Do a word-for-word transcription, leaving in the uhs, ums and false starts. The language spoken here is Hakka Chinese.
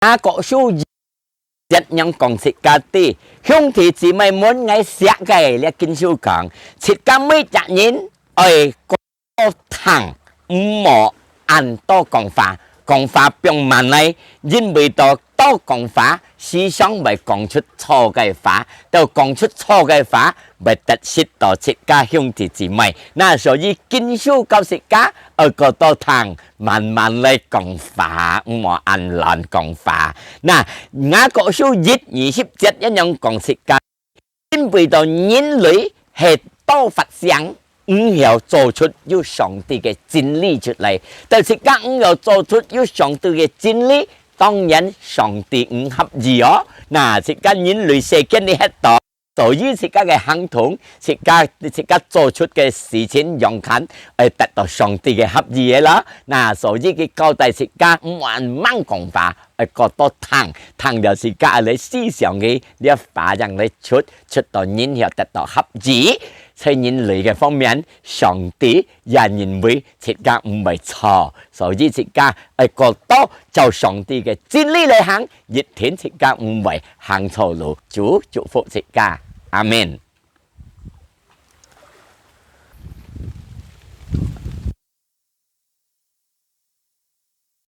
雅各書一節仰講自家知，兄弟姊妹們，𠊎惜个，這經書講，自家每隻人愛過多聽，毋好恁多講話，講話放慢來，因為到多講話，時常會講出錯个話，到講出錯个話，會得失到自家兄弟姊妹。那所以經書教自家愛過多聽，慢慢來講話，毋好恁亂講話。那雅各書一二十節仰講自家，因為到人類係多發聲，毋曉做出有上帝个真理出來。到自家毋曉做出有上帝个真理，當然上帝毋合意哦。那自家人類世間裡歇到，所以自家个行動，自家自家做出个事情，仰看愛得到上帝个合意个啦。那所以佢交代自家毋好恁猛講話，愛過多聽，聽了自家愛來思想个這話樣來出，出到人曉得到合意。在人類个方面，上帝也認為自家毋會錯，所以自家愛過多照上帝个真理來行，一定自家毋會行錯路。主祝福自家，阿們。